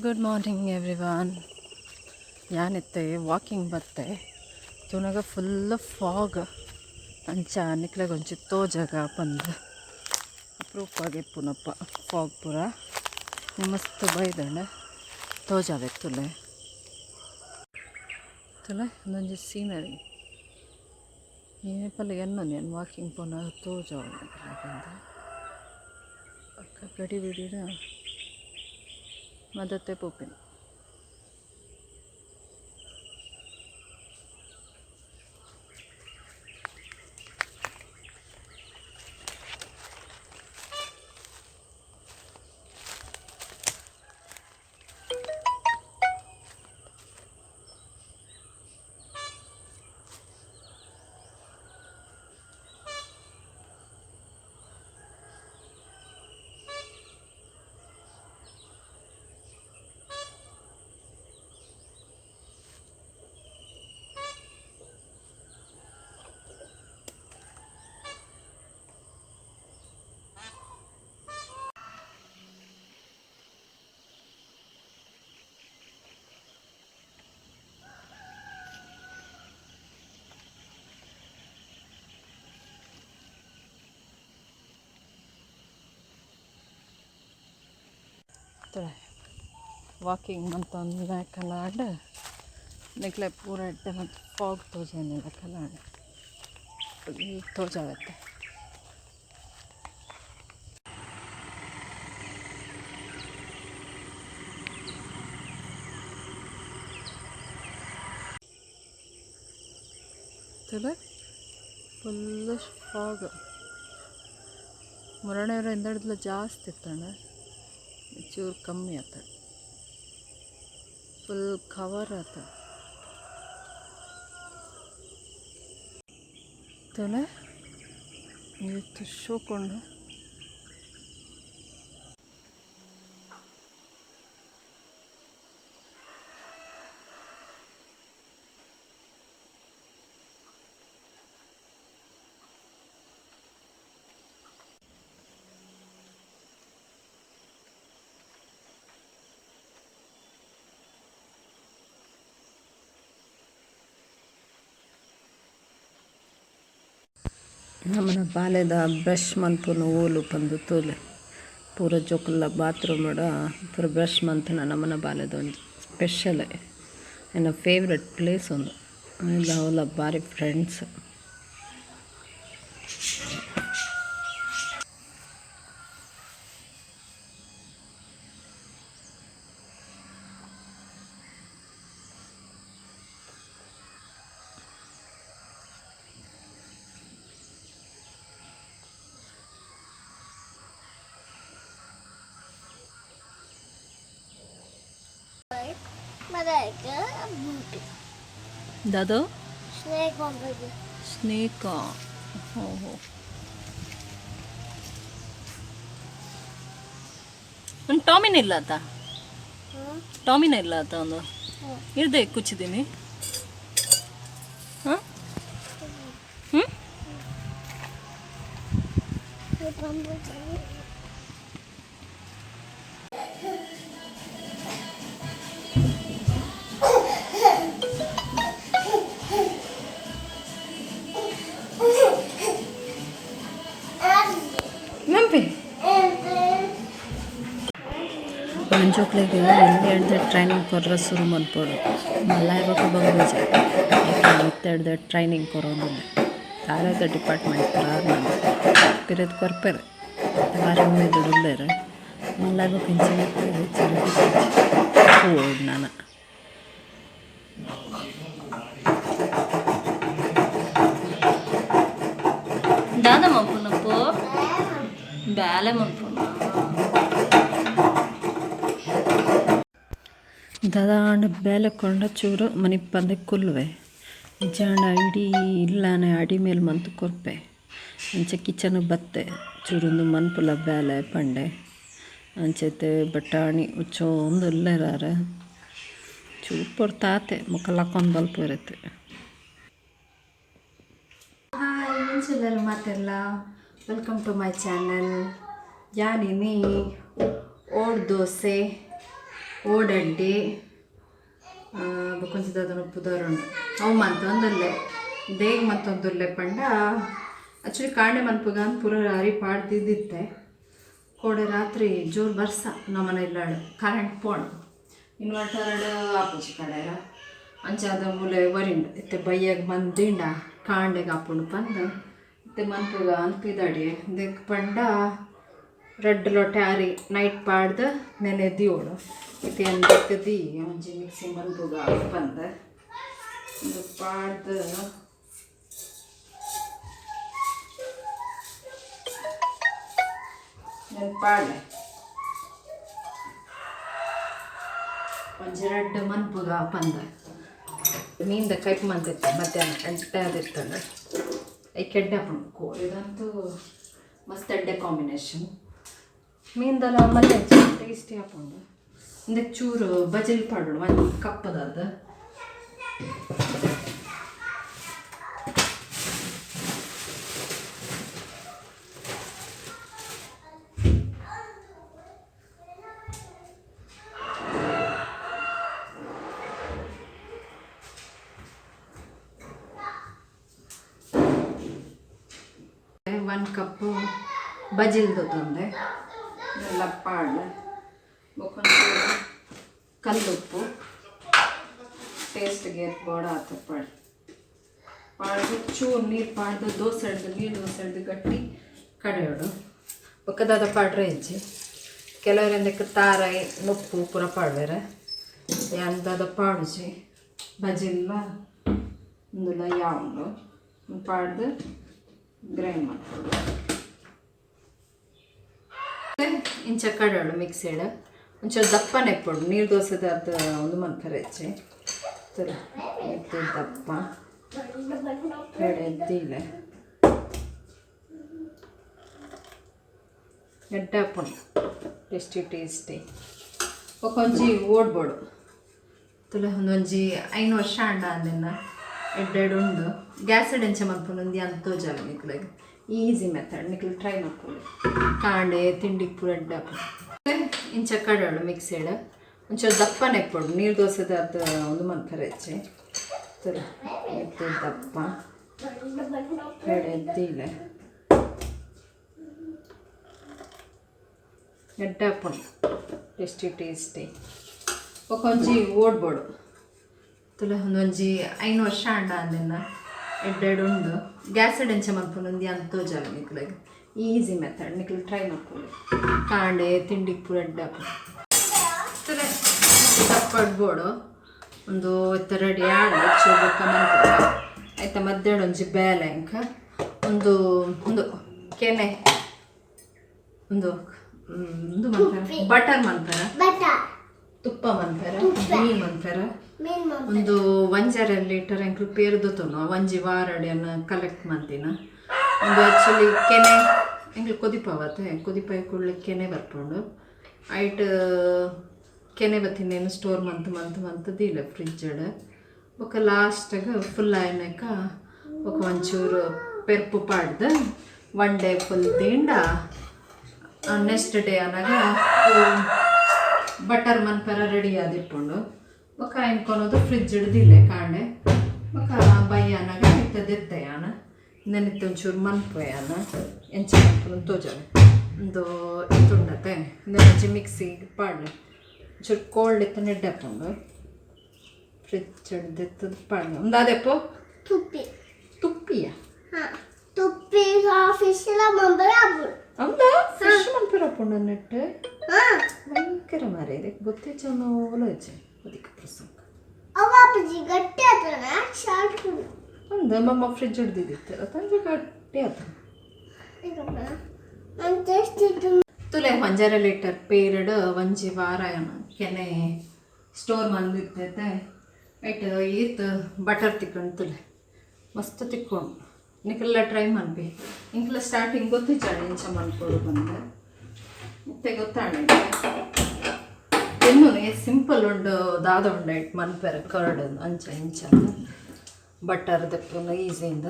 Good morning everyone. ಯಾನಿತ್ತೆ walking ಬತ್ತೆ ತೂನಗ full fog ಅಂಚ ನಿಕ್ಲೆಗ್ ಒಂಜಿ ತೋಜಗ ಪಂದ್ ಅಪ್ರೂಪಗ್ ಇಪ್ಪುನಪ್ಪ ಫಾಗ್ ಪೂರ ಮಸ್ತ್ ಬೈದ್ಂಡ್ ತೋಜಾವೆ ತೂಲೆ ತೂಲೆ ಉಂದೊಂಜಿ ಸೀನರಿ ಏಪಲ ಎನ್ನೊಂದು ಯಾನ್ ವಾಕಿಂಗ್ ಪೋನಗ ತೋಜಾವೊಡು ನಿಕಲೆಗ್ ಪಂದ್ ಬೊಕ ಗಡಿ ಬಿಡಿಡ್ ಮದತೆ ಪೋಪಿನಿ. ವಾಕಿಂಗ್ ಮಂತೊಂದು ಲೆಕಲಾಂಡ್ ನಿಕ್ಲೆ ಪೂರ ಎಡ್ಡೆ ಮಂತ್ ಫಾಗ್ ತೋಜೊಂದಿನ ಲೆಕಲಾಂಡ್ ಫುಲ್ ತೋಜಾವತ್ತೆ. ತೂಲೆ ಫುಲ್ ಫಾಗ್ ಮುರಣೆ ಇಂದಡ್ದ್ಲ ಜಾಸ್ತಿ ಇತ್ತಂಡ ಚೂರು ಕಮ್ಮಿ ಆತ ಫುಲ್ ಕವರ್ ಆತ. ತೂಲೆ ಏತ್ ಶೋಕುಂಡು. ನಮನ ಬಾಲೆದ ಬ್ರಷ್ ಮನ್ಪುನು ಓಲು ಪಂದ್ ತೂಲೆ ಪೂರ ಜೋಕುಲ್ಲ ಬಾತ್ರೂಮ್ ಡ್ ಪೂರ ಬ್ರಷ್ ಮಂತುನ ನಮನ ಬಾಲೆದ ಒಂಜಿ ಸ್ಪೆಷಲ್ ಎನ್ನ ಫೇವರೇಟ್ ಪ್ಲೇಸ್ ಉಂದು ಐಲ ಅವ್ಲ ಬಾರಿ ಫ್ರೆಂಡ್ಸ್. ದಾದೋ ಸ್ನೇಕ್ ಬಂದ್ಬಿಟ್ಟು. ಸ್ನೇಕ್ ಹೋ ಹೋ ಒಂದು ಟಾಮಿನ ಇಲ್ಲ ಆತ ಟಾಮಿನ ಇಲ್ಲ ಆತ ಒಂದು ಇರ್ದೆ ಕುಚ್ಚಿದ್ದೀನಿ ಹಾಂ ಹ್ಞೂ ಬಂದ್ಬಿಟ್ಟು. ನಂಪಿ ಜೋಕ್ಲೆಗ್ ಎಲ್ಯ ಟ್ರೈನಿಂಗ್ ಕೊರ್ರೆ ಶುರು ಮನ್ಪೊಡು ಮಲ್ಲ ಬೊಕ ಬಂಗೂಜ ಮಿತ್ತ್ ಟ್ರೈನಿಂಗ್ ಕೊರೊಂದುಲ್ಲೆ ದಾರದ ಡಿಪಾರ್ಟ್ಮೆಂಟ್ ಪೂರ ಪಿರದ್ ಕೊರ್ಪೆರ್ ಬಾರಿ ಉಮೇದ್ಡ್ ಉಲ್ಲೆರ್ ಮಲ್ಲ ಬೊಕ ಇಂಚಿನ ತೂವೊಡು ನನ. ದಾದ ಮನ್ಪುನಪ್ಪು ಬೇಲೆ ಮನ್ಪುನ ದಾದಾಂಡ ಬೇಲೆ ಕೊಂಡ ಚೂರು ಮನಿಪಂದೆ ಕುಲ್ಲುವೆ ಇಜ್ಜಾಂಡ ಇಡೀ ಇಲ್ಲಾನೆ ಅಡಿ ಮೇಲ್ ಮಂತ್ ಕೊರ್ಪೆ ಅಂಚ ಕಿಚನ್ ಬತ್ತೆ ಚೂರುಂದು ಮನ್ಪುಲ ಬೇಲೆ ಪಂಡೆ ಅಂಚೈತೆ ಬಟಾಣಿ ಉಚ್ಚೊಂದು ಉಲ್ಲೆರ್ ಚೂರು ಪೊರ್ತಾತೆ ಬೊಕ ಲಕ್ಕೊಂದು ಬಲ್ಪುವೆರ್. ಹಾಯ್ ಎಂಚ ಮಾತೆರ್ಲ welcome to my channel. ಯಾನಿನಿ ಓಡ್ ದೋಸೆ ಓಡಡ್ಡಿ ಬೊಕೊಂಜಿ ದಾದನ ಪುದರುಂಡು ಅವು ಮಂತೊಂದುಲ್ಲೆ ದೇಗ್ ಮಂತೊಂದುಲ್ಲೆ ಪಂಡ ಆಕ್ಚುಲಿ ಕಾಂಡೆ ಮನ್ಪುಗ ಅಂದ್ ಪೂರ ಅರಿ ಪಾಡ್ದಿದ್ದಿತ್ತೆ. ಕೋಡೆ ರಾತ್ರಿ ಜೋರು ಬರ್ಸ ನಮ್ಮನೆ ಇಲ್ಲಾಡು ಕರೆಂಟ್ ಪೋಂಡು ಇನ್ವರ್ಟರ್ಡ್ ಆಪುಜಿ ಕಡೆರ ಅಂಚಾದ ಮೂಲೆ ವರಿಂಡ್ ಇತ್ತೆ ಬಯ್ಯಾಗ ಮಂದಿಂಡ ಕಾಂಡೆಗ್ ಆಪುಂಡು ಪಂದ್ ಇತ್ತೆ ಮನ್ಪುಗ ಅನ್ಪಿದಾಡಿ ದೆಕ್ ಪಂಡ ರಡ್ಡ್ ಲೋಟೆ ಅರಿ ನೈಟ್ ಪಾಡ್ದು ನೆನೆ ದೀವೊಡು ಇತ್ತೆ ಏನ್ ದೆಕ್ಕ್ ಒಂಜಿ ಮಿಕ್ಸಿ ಮನ್ಪುಗ ಪಂದ್ ಉಂದು ಪಾಡ್ದು ನೆನ್ ಪಾಡ್ಲೆ ಒಂಜಿ ರಡ್ಡ್ ಮನ್ಪುಗ ಪಂದ್ ಮೀನ್ದ ಕೈಪು ಮಂತಿತ್ತೆ ಮಧ್ಯಾಹ್ನ ಎಡ್ಡೆ ಆದಿತ್ತಂಡು ಐಕ್ ಎಡ್ಡೆ ಆಪುಂಡು ಕೋಳಿದಂತೂ ಮಸ್ತ್ ಎಡ್ಡೆ ಕಾಂಬಿನೇಷನ್ ಮೀನ್ದಲ ಮಲ್ಲೆ ಟೇಸ್ಟಿ ಆಪುಂಡು ಇಂದಕ್ಕೆ ಚೂರು ಬಜಿಲ್ ಪಾಡೋಡು ಒಂದು ಕಪ್ಪದಾದ ಒನ್ ಕಪ್ಪು ಬಜಿಲ್ದು ತಂದೆ ಎಲ್ಲ ಪಾಡ್ಲೆ ಬೊಕ್ಕೊಂಚೂರು ಕಲ್ಲುಪ್ಪು ಟೇಸ್ಟ್ಗೆ ಬೋಡ ಆತ ಪಾಡ್ ಪಾಡ್ದು ಚೂರು ನೀರು ಪಾಡ್ದು ದೋಸೆ ಹಿಡ್ದು ನೀರು ದೋಸೆ ಹಿಡ್ದು ಗಟ್ಟಿ ಕಡೆಯೋಡು ಬೊಕ್ಕದಾದ ಪಾಡ್ರೆ ಇಜ್ಜಿ ಕೆಲವರೆಂದಕ್ಕೆ ತಾರಾಯಿ ನುಪ್ಪು ಪೂರ ಪಾಡ್ವೆರೆ ಯಾನ್ದಾದ ಪಾಡುಜಿ ಬಜಿಲ್ಲ ಉಂದುಲ ಯಾವುಂಡು ಪಾಡ್ದು ಗ್ರೈಂಡ್ ಮಾಡ್ಕೊಡು ಇಂಚ ಕಡೋಡು ಮಿಕ್ಸಿಡ್ ಒಂಚೂರು ದಪ್ಪನೆ ಇಪ್ಪೊಡು ನೀರು ದೋಸೆದ ಅದು ಒಂದು ಮನ್ಪೆರೆ ಇಜ್ಜಿ ಇತ್ತೆ ದಪ್ಪ ಎಡ್ಡೆ ಎಡ್ಡೆ ಆಪುಂಡು ಟೇಸ್ಟಿ ಟೇಸ್ಟಿ ಬೊಕೊಂಜಿ ಓಡ್ಬೋಡು ತುಲೆ ಒಂದೊಂಜಿ 5 ವರ್ಷ ಆಂಡ ಅಂದಿನ ಎಡ್ಡೆಡ್ ಉಂಡು ಗ್ಯಾಸ್ ಎಂಚ ಮನ್ಪುನು ಉಂದು ಯಾನ್ ತೋಜಾವೆ ನಿಕ್ಲೆಗ್ ಈಸಿ ಮೆಥಡ್ ನಿಕ್ಲು ಟ್ರೈ ಮಲ್ಪೊಲಿ ಕಾಂಡೆ ತಿಂಡಿಗ್ ಪೂರ ಎಡ್ಡೆ ಆಪುಂಡು ಇಂಚ ಕಡೋಡು ಮಿಕ್ಸಿಡ್ ಒಂಚೂರು ದಪ್ಪನೆ ಇಪ್ಪೊಡು ನೀರು ದೋಸೆದ ಅದು ಒಂದು ಮನ್ಪೆರೆ ಇಜ್ಜಿ ಇತ್ತೆ ದಪ್ಪ ಎಡ್ಡೆ ಎಡ್ಡೆ ಆಪುಂಡು ಟೇಸ್ಟಿ ಟೇಸ್ಟಿ ಬೊಕೊಂಜಿ ಓಡ್ಬೋಡು ತುಲೆ ಒಂದೊಂಜಿ 5 ವರ್ಷ ಆಂಡ ಅಂದಿನ ಎಡ್ಡೆಡ್ ಉಂಡು ಗ್ಯಾಸ್ ಎಂಚ ಮನ್ಪುನು ಉಂದು ಯಾನ್ ತೋಜಾವೆ ನಿಕ್ಲೆಗ್ ಈಸಿ ಮೆಥಡ್ ನಿಕ್ಲು ಟ್ರೈ ಮಲ್ಪೊಲಿ ಕಾಂಡೆ ತಿಂಡಿಗ್ ಪೂರ ಎಡ್ಡೆ ಆಪುಂಡು ತುಲೆ ದಪ್ಪಡ್ಬೋಡು ಒಂದು ಇತ್ತೆ ರೆಡಿ ಆಂಡ್ ಚೂರು ಬೊಕ್ಕ ಮನ್ಪುಗ ಐತ ಮಧ್ಯಾಹ್ನ ಒಂಜಿ ಬೇಲೆ ಎಂಕ್ ಒಂದು ಒಂದು ಕೆನೆ ಒಂದು ಉಂದು ಮನ್ಪೆರೆ ಬಟರ್ ಮನ್ಪೆರೆ ತುಪ್ಪ ಮನ್ಪೆರೆ ಮೀನ್ ಮನ್ಪೆರೆ ಒಂದು ಒಂಜರೆ ಲೀಟರ್ ಎಂಕ್ಲು ಪೇರ್ದು ತೊನು ಒಂಜಿ ವಾರಡಿಯನ್ನು ಕಲೆಕ್ಟ್ ಮಂತಿನ ಒಂದು ಆ್ಯಕ್ಚುಲಿ ಕೆನೆ ಎಂಕ್ಲು ಕೊದಿಪಾವತ್ತೆ ಕೊದಿಪಾಯಿ ಕೂಡಲೇ ಕೆನೆ ಬರ್ಪುಂಡು ಐಟ್ ಕೆನೆ ಬತ್ತಿನೇನು ಸ್ಟೋರ್ ಮಂತ್ ಮಂತ್ ಮಂತ್ ದೀಲ ಫ್ರಿಜ್ಡ್ ಬೊಕ್ಕ ಲಾಸ್ಟಾಗ ಫುಲ್ ಆಯ್ನಾಕ ಬೊಕ್ಕ ಒಂಚೂರು ಪೆರ್ಪು ಪಾಡ್ದು ಒನ್ ಡೇ ಫುಲ್ ದಿಂಡ ನೆಕ್ಸ್ಟ್ ಡೇ ಅನಾಗ ಬಟರ್ ಮನ್ಪೆರ ರೆಡಿ ಆದಿಪ್ಪುಂಡು ಬೊಕ್ಕ ಐನ್ಕೊನೋದು ಫ್ರಿಜ್ ಹಿಡ್ದಿಲ್ಲ ಕಾಂಡೆ ಬೊಕ್ಕ ಬಯ್ಯಾನಾಗ ಇತ್ತೆ ದೆತ್ತಯಾನ ನೆನಿತ್ತೆ ಒಂಚೂರು ಮನ್ಪುಯಾನ ಎಂಚ ಮನ್ಪುನು ತೋಜಾವೆ ಒಂದು ಇತ್ತುಂಡತೆ ಒಂಜಿ ಮಿಕ್ಸಿಗೆ ಪಾಡ್ಲೆ ಒಂಚೂರು ಕೋಲ್ಡ್ ಇತ್ತು ನೆಡ್ಡೆ ಆಪುಂಡು ಫ್ರಿಜ್ ಹಿಡ್ದಿತ್ತದ ಪಾಡ್ಲೆ ಒಂದು ಅದೇಪೋ ತುಪ್ಪಿ. ತುಪ್ಪಿಯ. ಹಾ, ತುಪ್ಪಿ ಫಿಶ್ ಎಲ್ಲ ಮಂಬರ. ಹೌದಾ, ಫಿಶ್ ಮನ್ಪೆರ ಆಪುಂಡು ನೆಟ್? ಹಾ. ಭಯಂಕರ ಮಾರೆ, ಇದಕ್ಕೆ ಗೊತ್ತಿಚ್ಚ ಓಲ ಇಜ್ಜಿ ಅದಕ್ಕೆ ಪ್ರಸಂಗ. ಅವ ಅಪ್ಪಾಜಿ ಗಟ್ಟಿ ಆತನ ಶಾರ್ಟ್. ಒಂದು ಮಮ್ಮ ಫ್ರಿಜ್ ಹಿಡ್ದಿದ್ದಿತ್ತು ತಂಜೆ ಗಟ್ಟಿ ಆತ. ನಾನು ಟೇಸ್ಟ್ ಇದ್ದು. ತುಲೆ ಒಂಜರೆ ಲೀಟರ್ ಪೇರಡ್ ಒಂಜಿ ವಾರ ಕೆನೆ ಸ್ಟೋರ್ ಮಂದಿತ್ತೈತೆ. ಐಟ್ ಈತ್ ಬಟರ್ ತಿಕ್ಕೊಂಡು ತುಲೆ ಮಸ್ತ್ ತಿಕ್ಕೊಂಡು ನಿಕ್ಲೆಲ್ಲ ಟ್ರೈ ಮನ್ಪಿ. ಇಂಕ್ಲ ಸ್ಟಾರ್ಟಿಂಗ್ ಗೊತ್ತಿಜ್ಜಾಂಡ್ ಇಂಚ ಮನ್ಪೊಡು ಬಂದು ಇತ್ತೆ ಗೊತ್ತಾಂಡ್. ಇನ್ನೂ ಸಿಂಪಲ್ ಉಂಡು ದಾದ ಉಂಡು ಐಟ್ ಮನ್ಪೆರೆ ಕರ್ಡ್ ಅಂಚ ಇಂಚ ಬಟರ್ ದೆಪ್ಪುನು ಈಸಿಯಿಂದ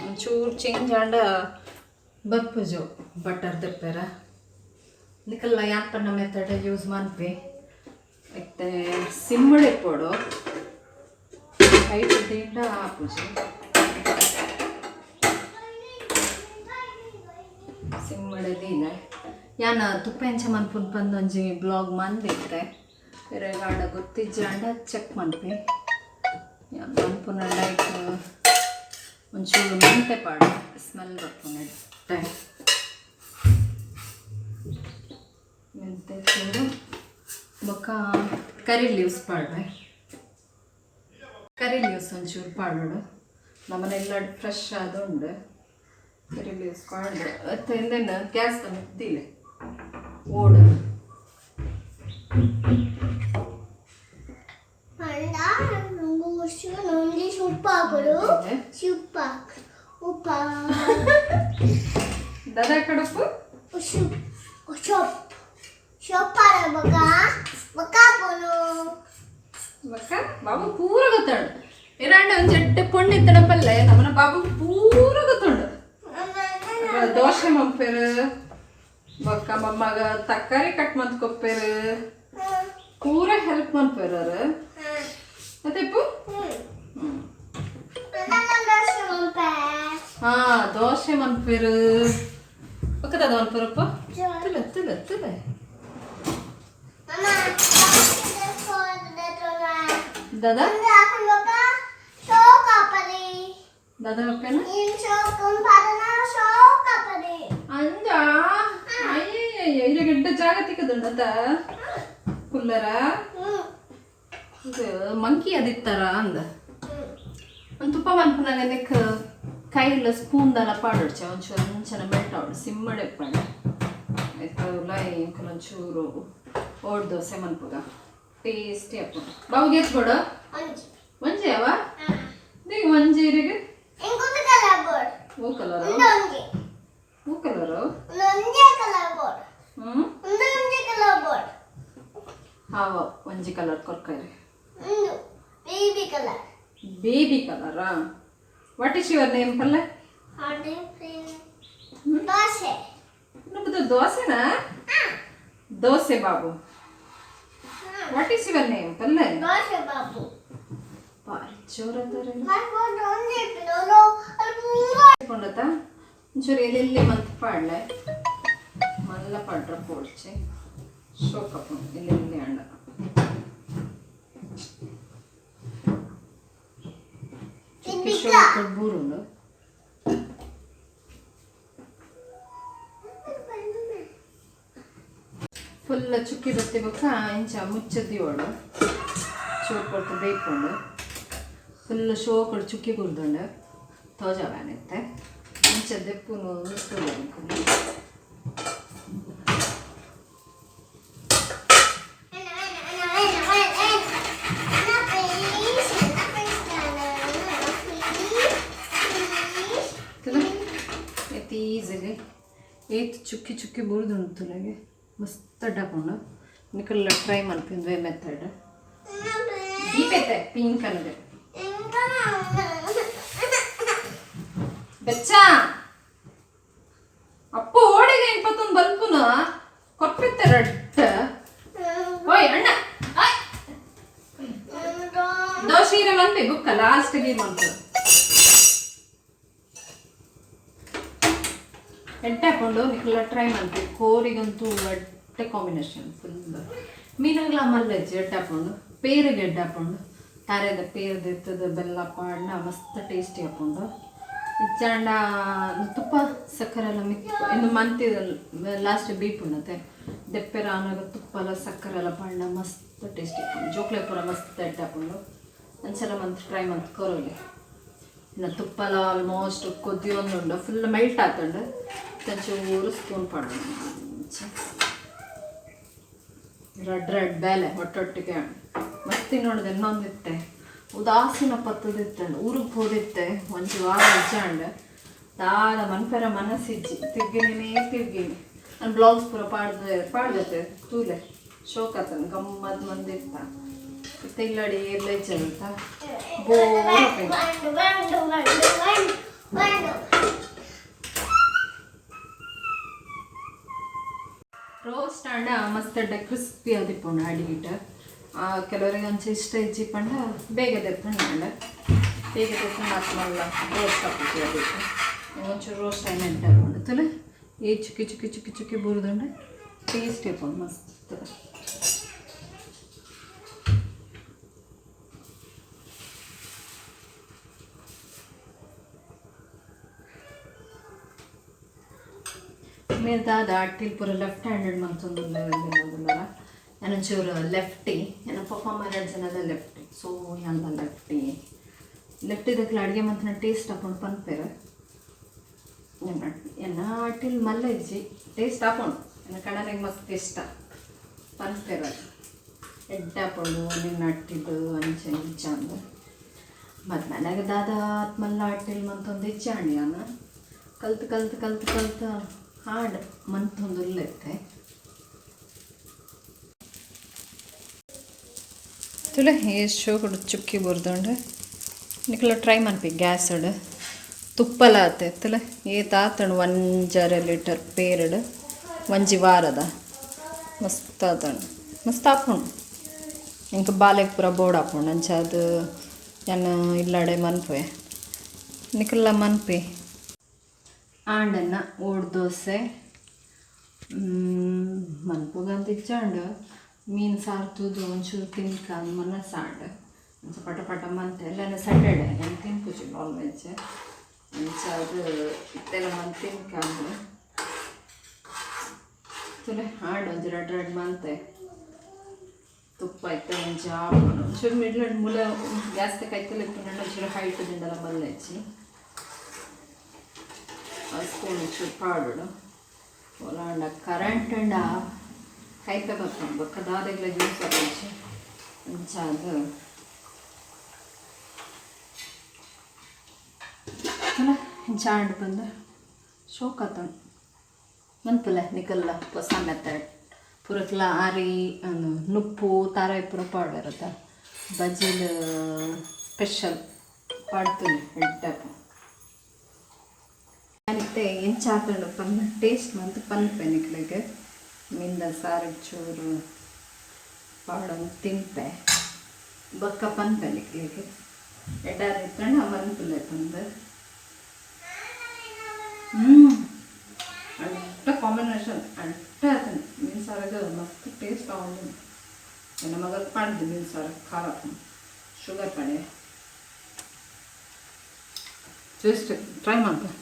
ಒಂಚೂರು ಚೇಂಜ್ ಆಂಡ ಬರ್ಪುಜು ಬಟರ್ ದೆಪ್ಪೆರ. ನಿಕಲ್ಲ ಯಾನ್ ಪನ್ನ ಮೆಥಡ್ ಯೂಸ್ ಮನ್ಪಿ. ಇತ್ತೆ ಸಿಮ್ಮಡೆ ಪೋಡು ಹೈಟ್ ದಿಂಡ ಆಪುಜಿ ಸಿಮ್ಮಡೆ ದೀಲೆ. ಯಾನ್ ತುಪ್ಪ ಎಂಚ ಮನ್ಪುನ್ ಪಂದ್ ಒಂಜಿ ಬ್ಲಾಗ್ ಮಂದಿತ್ತೆ. ಪಿರಗಾಂಡ ಗೊತ್ತಿಜ್ಜಾಂಡ ಚೆಕ್ ಮನ್ಪಿ. ಯಾನ್ ಮನ್ಪುನ ಲೈಕ್ ಒಂಚೂರು ಮೆಂತೆ ಪಾಡು, ಸ್ಮೆಲ್ ಬರ್ಪುಂಡು ಎಡ್ಡೆ. ಮೆಂತೆ ಚೂರು ಬೊಕ್ಕ ಕರಿ ಲೀವ್ಸ್ ಪಾಡ್ವೆ. ಕರಿ ಲೀವ್ಸ್ ಒಂಚೂರು ಪಾಡೋಡು. ನಮ್ಮನೆಲ್ಲ ಫ್ರೆಶ್ ಆದ ಉಂಡು. ಕರಿ ಲೀವ್ಸ್ ಪಾಡ್ದು ಅತ್ತ ಇಂದೆನ್ ಗ್ಯಾಸ್ ಮಿತ್ತಿಲೆ ಓಡು. ಪಂಡ ನಂಗು ನೊಂದಿ ಉಪ್ಪಾಕೊಡು ಉಪ್ಪಾಕ್ ಉಪ್ಪ. ದಾದಾ ಕಡುಪು. ಸೊಪ್ಪು ಸೊಪ್ಪಾರ ಬೊಕ ಬೊಕ ಪೋನು. ಬೊಕ್ಕ ಬಾಬು ಪೂರ ಗೊತ್ತುಂಡು. ಏನಾಂಡ ಒಂಜಿ ಎಡ್ಡೆ ಪೊಣ್ಣು ಇತ್ತಡ ಪಲ್ಲೆ. ನಮ್ಮನ ಬಾಬು ಪೂರ ಗೊತ್ತುಂಡು. ದೋಸೆ ಮಂಪೇರು, ಬೊಕ್ಕ ಮಮ್ಮಗ ತರಕಾರಿ ಕಟ್ ಮಂತ್ ಕೊಪ್ಪೇರು, ಪೂರ ಹೆಲ್ಪ್ ಮನ್ಪೇರು ಅವ್ರು. ಮತ್ತೆ ಇಪ್ಪು. ದೋಸೆ ಮಂಪೆ. ಹಾ, ದೋಸೆ ಮನ್ಪೇರು. ಬೊಕ್ಕ ದಾದ ಮನ್ಪೇರಪ್ಪ? ತುಲೆ ತುಲೆ ತುಲೆ. ದಾದಾ ದಾದಾ ಓಕೆನಾ? ಅಂದ ಅಯ್ಯಯ್ಯ, ಇರಗಡ್ಡ ಜಾಗ ತಿಕ್ಕದುಂಡತ ಕುಲ್ಲರ. ಇದು ಮಂಕಿ ಅದಿತ್ತಾರ ಅಂದ. ಒಂದು ತುಪ್ಪ ಮನ್ಪುನಾಗ ನೆಕ್ ಕೈಲ ಸ್ಪೂನ್ ದಾಲ ಪಾಡೊಡ್ಚೆ. ಒಂಚೂರು ಅಂಚನೆ ಮೆಲ್ಟ್ ಆವಡು. ಸಿಮ್ಮಡೆ ಪಾಡ ಆಯ್ತು. ಲೈಕ್ ಒಂಚೂರು ಓಡ್ ದೋಸೆ ಮನ್ಪುಗ, ಟೇಸ್ಟಿ ಅಪ್ಪು. ಬಾಬುಗೆ ಎತ್ ಕೊಡು. ಒಂಜಿ ಅವ ಈಗ ಒಂಜಿ ಇರಿಗೆ. ಓ ಕಲರ್, ಓ ಕಲರ್. ಹ್ಮ್ ಹಾವ ಒಂಜಿ ಕಲರ್ ಕೊರ್ಕೈರಿ. Baby colour. Baby ಕಲರಾ? What is your name ಪಲ್ಲೆ? Dosa. ನುಬ್ಬುದು ದೋಸೆನಾ? Dosa Babu. What is your name ಪಲ್ಲೆ? ದೋಸೆ ಬಾಬು. ಬಾರಿ ಜೋರದಾರೆ. ಕೊಂಡತ ಒಂಚೂರು ಎಲ್ಲೆಲ್ಲಿ ಮಂತ್ ಪಾಡ್ಲೆ. ಮಲ್ಲ ಪಾಡ್ರ ಪೋಡ್ಚೆ, ಶೋಕಪ್ಪ ಎಲ್ಲೆಲ್ಲಿ ಅಂಡ. ಚುಕ್ಕಿ ಶೋಕ ಬೂರುಂಡು. ಫುಲ್ ಚುಕ್ಕಿ ಬತ್ತಿ ಬೊಕ್ಕ ಇಂಚ ಮುಚ್ಚದಿಯೋಡು ಚೂರು ಕೊಡ್ತು ಬೇಯ್ಕೊಂಡು. ಫುಲ್ ಶೋಕಡು ಚುಕ್ಕಿ ಕುರ್ದುಂಡು ತೋಜವಾನಿತ್ತೆ. ಇಂಚ ದೆಪ್ಪುನು ತೂಲೆ. ತುಲೆ ಏತ್ ಈಸಿಲಿ ಏತ್ ಚುಕ್ಕಿ ಚುಕ್ಕಿ ಬೂರ್ದುಂಡು ತುಲೆಗೆ. ಮಸ್ತ್ ಅಡ್ಡಾಪುಂಡು. ನಿಕಲ್ಲ ಟ್ರೈ ಮಲ್ಪಿಂದ್ವೆ ಮೆಥಡ್ ದೀಪೆತ್ತೆ ಪಿಂಕ್ ಅನ್ನದೆ ಬೆಚ್ಚ. ಅಪ್ಪು ಓಡಿಗೆ ಇಪ್ಪತ್ತೊಂದು ಬಲ್ಪುನ ಕೊರ್ಪಿತ್ತೆ ರಡ್ಡ. ಓಯ್ ಅಣ್ಣ ಆಯ್. ದೋಸೆ ಇರ ಮನ್ಪಿ ಬುಕ್ಕ ಲಾಸ್ಟ್ ಗೆ ಮನ್ಪು. ಎಡ್ಡೆ ಹಾಕೊಂಡು ನಿಕಲ್ಲ ಟ್ರೈ ಮನ್ಪಿ. ಕೋರಿಗಂತೂ ಎಡ್ಡೆ ಕಾಂಬಿನೇಷನ್ ಫುಲ್. ಮೀನಾಗ್ಲ ಮಲ್ಲೆಜ್ಜಿ ಎಡ್ಡೆ ಹಾಕೊಂಡು, ಪೇರಿಗೆ ಎಡ್ಡೆ ಹಾಕೊಂಡು. ತಾರೆದ ಪೇರು ದೆತ್ತದ ಬೆಲ್ಲ ಪಾಡ್ನ ಮಸ್ತ್ ಟೇಸ್ಟಿ ಹಾಕೊಂಡು. ಇಜ್ಜಾಂಡ ತುಪ್ಪ ಸಕ್ಕರೆ ಎಲ್ಲ ಮಿಕ್ಸ್ ಇನ್ನು ಮಂತಿದ ಲಾಸ್ಟ್ ಬೀಪುಂಡತೆ ದೆಪ್ಪೆರ ಆನಾಗ ತುಪ್ಪ ಎಲ್ಲ ಸಕ್ಕರೆ ಎಲ್ಲ ಪಾಡ್ನ ಮಸ್ತ್ ಟೇಸ್ಟಿ ಹಾಕೊಂಡು. ಜೋಕ್ಲೆ ಪೂರ ಮಸ್ತ್ ಎಡ್ಡೆ ಹಾಕೊಂಡು. ಒಂದ್ಸಲ ಮಂತ್ ಟ್ರೈ ಮಂತ್ ಕೊರೋಲಿ. ಇನ್ನು ತುಪ್ಪಲ ಆಲ್ಮೋಸ್ಟ್ ಕೊದ್ದಿಯೊಂದುಂಡು, ಫುಲ್ ಮೆಲ್ಟ್ ಆತುಂಡು. ಒಂಚೂರು ಸ್ಪೂನ್ ಪಾಡೋಣ. ರಡ್ ರಡ್ ಬೇಲೆ ಒಟ್ಟೊಟ್ಟಿಗೆ ಮತ್ತೆ ನೋಡಿದೆ. ಇನ್ನೊಂದಿತ್ತೆ ಉದಾಸೀನ ಪತ್ತದಿತ್ತೆ. ಊರಿಗೆ ಹೋದಿತ್ತೆ ಒಂಜಿ ವಾರ ಇಜ್ಜಾಂಡ್. ದಾದ ಮನ್ಪೆರ ಮನಸ್ಸಿಜ್ಜಿ. ತಿರ್ಗಿನೇ ತಿರ್ಗಿನಿ. ನಾನು ಬ್ಲೌಸ್ ಪೂರ ಪಾಡ್ದೆ ಪಾಡ್ದತ್ತೆ ತೂಲೆ. ಶೋಕತನ ಗಮ್ಮತ್ ಮಂದಿತ್ತ ಇತ್ತೆ. ಇಲ್ಲಡಿ ಇರ್ಲ ಇಜ್ಜಂತ ಬೋರ್. ಒಂದು ಒಂದು ಒಂದು ಒಂದು ಒಂದು. ರೋಸ್ಟ್ ಆಂಡ ಮಸ್ತ್ ಎಡ್ಡೆ ಕ್ರಿಸ್ಪಿ ಆದಿಪ್ಪುಂಡು ಅಡಿಗಿಟ್. ಕೆಲವರಿಗೆ ಅಂಚ ಇಷ್ಟ ಇಜ್ಜಿ ಪಂಡ ಬೇಗ ದೆಪ್ಪಂಡ ಬೇಗ ದೆಪ್ಪಂಡ ಆತ್ಮಲ್ಲ ರೋಸ್ಟ್ ಆಪುಜಿ ಅದಕ್ಕೆ ಒಂಚೂರು ರೋಸ್ಟ್ ಆಯ್ನ ಎಡ್ಡೆ ಆಪುಂಡು ತುಲೆ ಈ ಚುಕ್ಕಿ ಚುಕ್ಕಿ ಚುಕ್ಕಿ ಚುಕ್ಕಿ ಬೂರ್ದುಂಡು ಟೇಸ್ಟ್ ಆಪುಂಡು ಮಸ್ತ್. ಮೇರ್ ದಾದ ಅಟ್ಟಿಲ್ ಪೂರ ಲೆಫ್ಟ್ ಹ್ಯಾಂಡೆಡ್ ಮಂತೊಂದುಲ್ಲೆರ್ ಯಾನ್ ಒಂಚೂರು ಲೆಫ್ಟಿ ಯಾನ್ ಪಪ್ಪ ಅಮ್ಮ ಜನದ ಲೆಫ್ಟಿ ಸೊ ಯಾನ್ಲ ಲೆಫ್ಟಿ ಲೆಫ್ಟಿ ದಕ್ಲ ಅಡುಗೆ ಮಂತಿನ ಟೇಸ್ಟ್ ಆಪುಂಡು ಪನ್ಪೆರ್ ಎನ್ನ ಅಟ್ಟಿಲ್ ಮಲ್ಲ ಇಜ್ಜಿ ಟೇಸ್ಟ್ ಆಪುಂಡು ಎನ್ನ ಕಣನೆಗ್ ಮಸ್ತ್ ಇಷ್ಟ ಪನ್ಪೆರ್ ಎಡ್ಡೆ ಆಪುಂಡು ನಿನ್ನ ಅಟ್ಟಿಲ್ ಅಂಚ ಇಂಚ ಅಂದ್ ಮತ್ತು ನನಗೆ ದಾದ ಆತ್ ಮಲ್ಲ ಅಟ್ಟಿಲ್ ಮಂತೊಂದು ಇಜ್ಜಾಂಡ್ ಯಾನ್ ಕಲ್ತ್ ಕಲ್ತ್ ಕಲ್ತ್ ಕಲ್ತ್ ಹಾಡ್ ಮಂತೊಂದುಲ್ಲೆತ್ತೆ. ತುಲೆ ಏತ್ ಶೋಕುಡು ಚುಕ್ಕಿ ಬುರ್ದುಂಡು ನಿಕುಲು ಟ್ರೈ ಮನ್ಪಿ ಗ್ಯಾಸ್ಡ್ ತುಪ್ಪಲ ಆತೆ ತುಲೆ ಏತ್ ಆತುಂಡು ಒಂಜರೆ ಲೀಟರ್ ಪೇರ್ಡ್ ಒಂಜಿ ವಾರದ ಮಸ್ತ್ ಆತುಂಡು ಮಸ್ತ್ ಆಪುಂಡು ಎಂಕ್ ಬಾಲೆಗ್ ಪೂರ ಬೋಡಾಪುಂಡು ಅಂಚಾದ್ ಯಾನ್ ಇಲ್ಲಡೆ ಮನ್ಪುವೆ ನಿಕುಲ್ಲ ಮನ್ಪಿ. ಆಂಡನ್ನ ಓಡ್ ದೋಸೆ ಮನ್ಪುಗಂತ ಇಜ್ಜಾಂಡ್ ಮೀನು ಸಾರು ತೂದು ಒಂಚೂರು ತಿನ್ಕ ಮನಸ್ಸಾಂಡ್ ಅಂಚ ಪಟ ಪಟ ಮಂತೆ ಎಲ್ಲನ ಸ್ಯಾಟರ್ಡೆ ಯಾನ್ ತಿನ್ಪುಜಿ ನಾನ್ ವೆಜ್ ಅಂಚಾದ್ ಇತ್ತೆಲ ಮಂತ್ ತಿನ್ಕ ಅಂದ್ ತುಲೆ ಆಂಡ್ ಒಂಜಿ ರಡ್ಡ್ ರಡ್ಡ್ ಮಂತೆ ತುಪ್ಪ ಇತ್ತೆ ಒಂಜಿ ಆಪುಂಡು ಒಂಚೂರು ಮಿಡ್ಲಡ್ ಮೂಲ ಗ್ಯಾಸ್ದ ಕೈತಲ್ ಇಪ್ಪುನಂಡ ಒಂಚೂರು ಹೈಟ್ ದಿಂಡಲ ಮಲ್ಲೆಜ್ಜಿ ಆ ಸ್ಪೂನ್ ಒಂಚೂರು ಪಾಡೊಡು ಓಲಾಂಡ ಕರೆಂಟ್ ಉಂಡ ಕೈಪೆ ಬರ್ಪುಂಡು ಬೊಕ್ಕ ದಾದೆಗ್ಲ ಯೂಸ್ ಆಪುಜಿ ಅಂಚಾದ್ ತೂಲ ಇಂಚ ಆಂಡ್ ಪಂದ್ ಶೋಕ್ ಆತುಂಡು ಮನ್ಪುಲೆ ನಿಕಲ್ಲ ಪೊಸ ಮೆಥಡ್ ಪೂರಕ್ಲ ಆರಿ ನುಪ್ಪು ತಾರಾಯಿ ಪೂರ ಪಾಡ್ವೆರ್ ಅತ ಬಜಿಲ್ ಸ್ಪೆಷಲ್ ಪಾಡ್ತುನಿ ಎಡ್ಡೆ ಆಪುಂಡು. ಯಾನ್ ಇತ್ತೆ ಎಂಚ ಆತುಂಡು ಪಂದ್ ಟೇಸ್ಟ್ ಮಂತ್ ಪನ್ಪೆ ನಿಕ್ಲೆಗ್ ಮಿಂದ ಸಾರುಗ್ ಚೂರು ಪಾಡೊಂದು ತಿನ್ಪೆ ಬೊಕ್ಕ ಪನ್ಪೆ ನಿಕ್ಲೆಗ್ ಎಡ್ಡೆ ಆದಿತ್ತುಂಡ ಮನ್ಪುಲೆ ಪಂದ್. ಎಡ್ಡೆ ಕಾಂಬಿನೇಷನ್ ಎಡ್ಡೆ ಆತುಂಡು ಮೀನ್ ಸಾರುಗ್ ಮಸ್ತ್ ಟೇಸ್ಟ್ ಆವೊಂದುಂಡು ಎನ್ನ ಮಗಕ್ ಪಂಡ್ದ್ ಮೀನ್ ಸಾರು ಖಾರ ಆಪುಂಡು ಶುಗರ್ ಪಾಡ್ಯೆ. Taste try ಮನ್ಪುಲೆ.